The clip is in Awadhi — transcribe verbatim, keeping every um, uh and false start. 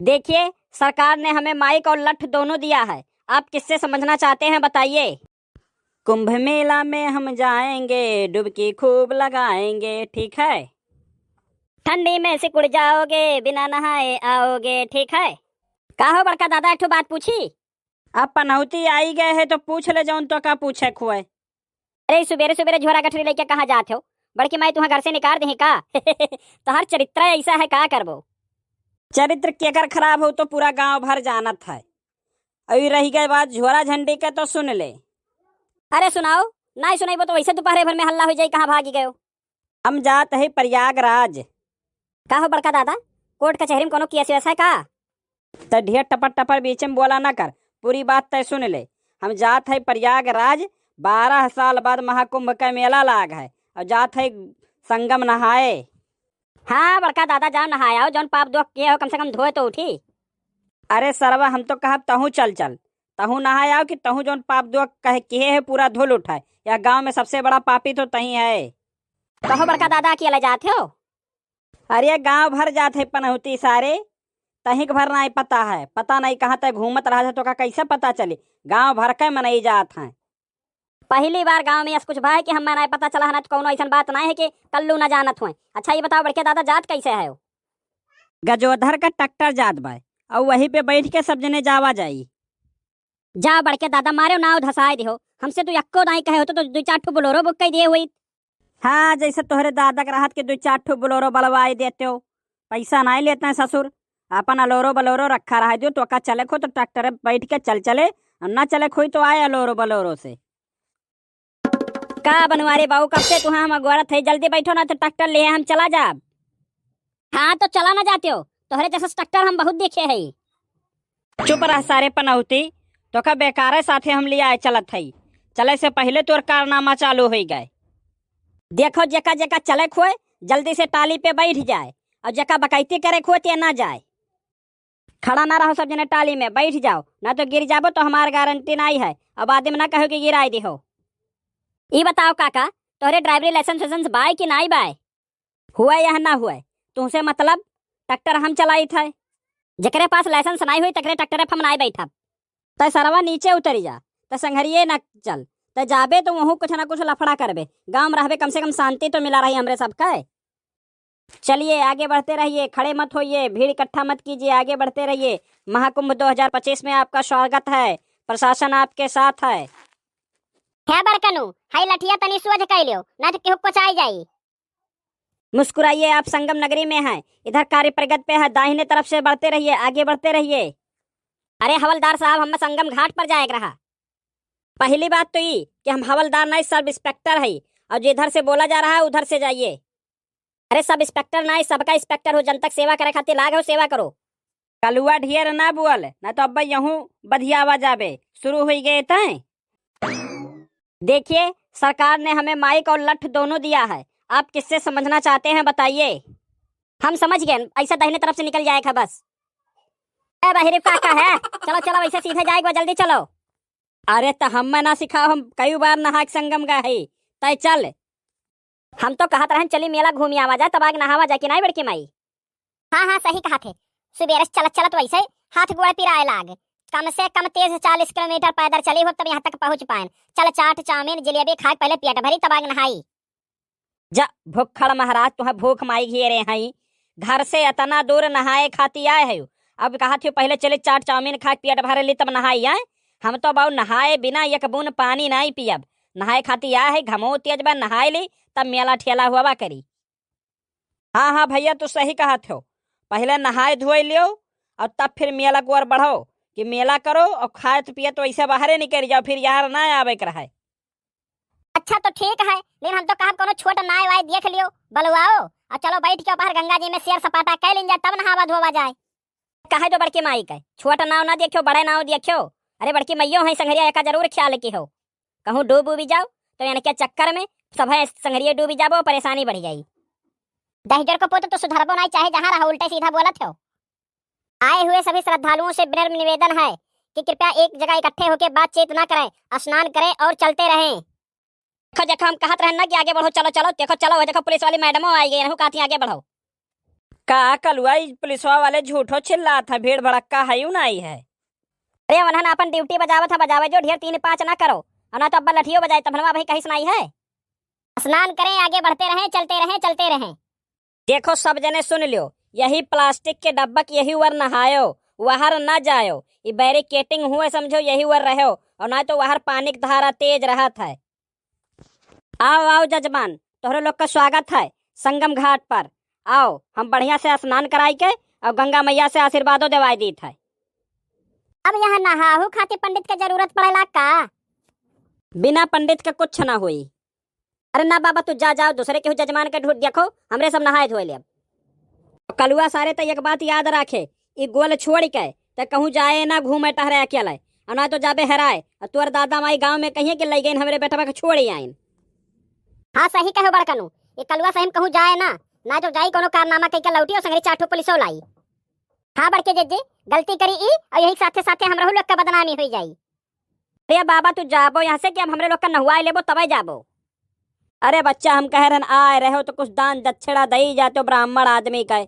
देखिए, सरकार ने हमें माइक और लठ दोनों दिया है, आप किससे समझना चाहते हैं, बताइए। कुंभ मेला में हम जाएंगे, डुबकी खूब लगाएंगे, ठीक है? ठंडी में सिकुड़ जाओगे, बिना नहाए आओगे, ठीक है? का हो बड़का दादा, एक ठो बात पूछी? अब पनौती आई गए है तो पूछ ले, जौन तोका पूछे खुए। अरे, सुबेरे सुबेरे झोरा गठरी लेके कहाँ जात हो? बड़की माई तुहाँ घर से निकाल देही का? तोहार चरित्र ऐसा है, का करबो? चरित्र केकर खराब हो तो पूरा गांव भर जानत है। अभी रही गए बात झोरा झंडी के तो सुन ले। अरे सुनाओ, नाहीं सुनाइबो तो वैसे दोपहरे भर में हल्ला हो जाई, कहाँ भागी गयो? हम जात है प्रयागराज। का हो बड़का दादा, कोर्ट कचहरी में कोनो केस वेस है का? त ढेर टपर टपर बीच में बोला ना कर, पूरी बात तय सुन ले। हम जात है प्रयागराज, बारह साल बाद महाकुंभ का मेला लाग है, और जात है संगम नहाए। हाँ बड़का दादा, जाओ नहाए आओ, जौन पाप दोख किए हो कम से कम धोए तो उठी। अरे सरवा, हम तो कहब तहूँ चल चल, तहूँ नहाए आओ कि तहूँ जौन पाप दोख कहे किए है पूरा धुल उठाए। यह गांव में सबसे बड़ा पापी तो तहीं है। कहो बड़का दादा, अकेले जात हो? अरे गांव भर जात है पनौती सारे, तहिक भर नाहीं पता है, पता नाहीं कहाँ तक घूमत रहत है, तोका कैसे पता चली? गांव भर के मनई जात हैं। पहली बार गांव में ऐसा कुछ भा है कि हमें नाहीं पता चला है, ना तो कौनो ऐसन बात नाहीं है कि कल्लू ना जानत हुए। अच्छा ये बताओ बड़के दादा, जात कैसे है हो? गजोधर का ट्रैक्टर जात बा, और वहीं पे बैठ के सब जने जावा जाई। जा बड़के दादा, मारे नाव धसाए दिहो, हमसे तू यक्को नाहीं कहे होतो तो दो चार ठो बोलोरो बुक कर दिए हुई। हाँ, जैसे तोहरे दादा के रहत के दो चार ठो बोलोरो बलवाए देते हो, पैसा नाहीं लेते हैं ससुर। अपन अलोरो बलोरो रखा रहा दियो, तो का चले खो तो ट्रैक्टर बैठ के चल चले, और ना चले खोई तो आए अलोरो बलोरो से। का बनवारी बाबू, कब से तुहाँ हम अगोरत है, जल्दी बैठो ना तो ट्रैक्टर लिए हम चला जाब। हाँ तो चला ना जाते हो, तोहरे जैसा ट्रैक्टर हम बहुत देखे है। चुप रह सारे पनौती, तोका बेकारे साथे हम लियाए चलत हई। चले से पहिले तोर कारनामा चालू होई गए। देखो जेका जेका चले खोए, जल्दी से टाली पे बैठ जाए, और जेका बकैती करे खोए ते ना जाए। खड़ा ना रहो सब जने टाली में, बैठ जाओ, ना तो गिर जाबो तो हमार गारंटी नाई है। अब आदमी ना कहो कि गिराई दिहो। ई बताओ काका, तोहरे ड्राइवरी लाइसेंस वाइसेंस बाय कि नाई बाय? हुए या ना हुए, तुमसे मतलब, ट्रैक्टर हम चलाइत है। जेकरे पास लाइसेंस नाई हुई, तकरे ट्रैक्टर पे हम नाई बैठब। तै सरवा नीचे उतरी जा, तै संघरिये ना चल, तै जाबे तो वहूँ कुछ ना कुछ लफड़ा करबे। गाँव में रहबे, कम से कम शांति तो मिला रही हमरे सबके। चलिए, आगे बढ़ते रहिए, खड़े मत होइए, भीड़ इकट्ठा मत कीजिए, आगे बढ़ते रहिए। महाकुंभ दो हज़ार पच्चीस में आपका स्वागत है, प्रशासन आपके साथ है। हे बड़कनू, हाई लठिया तनी सोझ कइ लियो, ना तो केहू कोचाई जाई। मुस्कुराइए, आप संगम नगरी में हैं, इधर कार्य प्रगति पे है, दाहिने तरफ से बढ़ते रहिए, आगे बढ़ते रहिए। अरे हवलदार साहब, हमें संगम घाट पर जाए के रहा। पहली बात तो ई कि हम हवलदार नहीं, सब इंस्पेक्टर है, और जो इधर से बोला जा रहा है उधर से जाइए। अरे सब इंस्पेक्टर नहीं, सबका इंस्पेक्टर हो, जनता के सेवा करे खातिर लाग हो, सेवा करो। कलुआ ढेर ना बोल, ना तो अब यहूँ बधियावा जाबे। शुरू हुई गए तय। देखिए, सरकार ने हमें माइक और लठ दोनों दिया है, आप किससे समझना चाहते हैं बताइए। हम समझ गए, ऐसा दाहिने तरफ से निकल जाए का बस। ए बहिरे का, का है? चलो चलो, ऐसे सीधे जाए के बा, जल्दी चलो। अरे त हम ना सिखाओ, हम कई बार नहा के संगम गए है, तय चल। हम तो कहत रहन चली मेला घूमी आवा जा, तब आग नहावा जा कि नाई बड़की माई? हाँ हाँ, सही कहत है। सुबेरे से चलत चलत वैसे हाथ गोड़ पिराए लाग। कम से कम तीस चालीस किलोमीटर पैदल चली हो, तब यहाँ तक पहुँच पाएन। चल चाट चाउमीन जलेबी खा के पहले पेट भरी, तब आग नहाई। जा भुक्खड़ महाराज, तुहे भूख माई घेरे हई। घर से अतना दूर नहाए खाती आए है, अब कहत हो पहले चली चाट चाउमीन खा के पेट भर ली तब नहाई आए। हम तो बाऊ नहाए बिना एक बून पानी नाई पियब। नहाए खाती आए है, घमो तेज बा, नहाए ली तब मेला ठेला हुआ करी। हाँ हाँ भैया, तू सही कहत हो, पहले नहाए धोए लियो और तब फिर मेला की ओर बढ़ो, कि मेला करो और खाए तो पिए तो ऐसे बाहरे निकल जाओ, फिर यार ना आवे के रहे। अच्छा तो ठीक है, लेकिन हम तो कहब कोनो छोट नाय वाय देख लियो, बलवाओ, और चलो बैठ के बाहर गंगा जी में सैर सपाटा कर लीन जाए, तब नहावा धोवा जाए। कहे दो बड़की माई के, छोट नाव ना देखियो, बड़े नाव देखियो। अरे बड़की मइयो है संघरिया, एका जरूर ख्याल की हो, कहूँ डूब उबी जाओ तो यानी के चक्कर में सब है संघरिया डूबी जाबो, परेशानी बढ़ जाई। दहिजर को पोत तो सुधरबो नाई, चाहे जहाँ रहो उल्टे सीधा बोलत हो। आए हुए सभी श्रद्धालुओं से विनम्र निवेदन है कि कृपया एक जगह इकट्ठे होकर बातचीत ना करें, स्नान करें और चलते रहें। देखो, देखो, हम कहत रहन ना कि आगे बढ़ो, चलो, चलो, देखो, चलो, वो देखो, पुलिस वाली मैडमो आई गई, इनहू कहती आगे बढ़ो। का कलुआ, ई पुलिसवा वाले झूठो चिल्लात हैं, भीड़ भड़क्का है यू नाई है। अरे, उन्हन आपन ड्यूटी बजावत है, बजावे जो, ढेर तीन पाँच ना करो, और ना तो अब्बा लठियो बजाए, तब भनवा भाई कहिस नाई है। स्नान करें, आगे बढ़ते रहें, चलते रहें, चलते रहें। देखो सब जने सुन ल्यो, यही प्लास्टिक के डब्बा के यही वर नहायो, वहर न जायो। ई बैरिकेटिंग हुए समझो, यही वर रहो, और ना तो वहर पानी की धारा तेज रहत है। आओ, आओ जजमान, तोहरे लोग का स्वागत है संगम घाट पर। आओ, हम बढ़िया से स्नान कराई के और गंगा मैया से आशीर्वादो देवाई दीत है। अब यहाँ नहाहू खातिर पंडित के जरूरत पड़ेला का? बिना पंडित के कुछ ना होई। अरे ना बाबा, तू जा, जाओ, दूसरे केहू जजमान के ढूंढ देखो, हमरे सब नहाए धोए लेब। कलुआ सारे, त एक बात याद राखे, ई गोल छोड़ के त कहूँ जाए ना, घूमे टहरे अकेले, और ना तो जाबे हेराए, और तोर दादा माई गाँव में कहिए कि लई गइन हमरे बेटवा के छोड़ आइन। हाँ, सही कहो बड़कनू, ये कलुआ सही में कहूँ जाए ना, ना तो जाई कोनो कारनामा कह के लौटी और संगरी चार ठो पुलिसो लाई। हाँ बड़के जज्जी, गलती करी ई, और यही साथे साथे हमरहू लोग का बदनामी हुई जाई। अरे बाबा, तू जाबो यहाँ से कि अब हमरे लोग का नहुआए लेबो तबे जाबो। अरे बच्चा, हम कह रहन आए रहो तो कुछ दान दक्षिणा दई जाते ब्राह्मण आदमी का।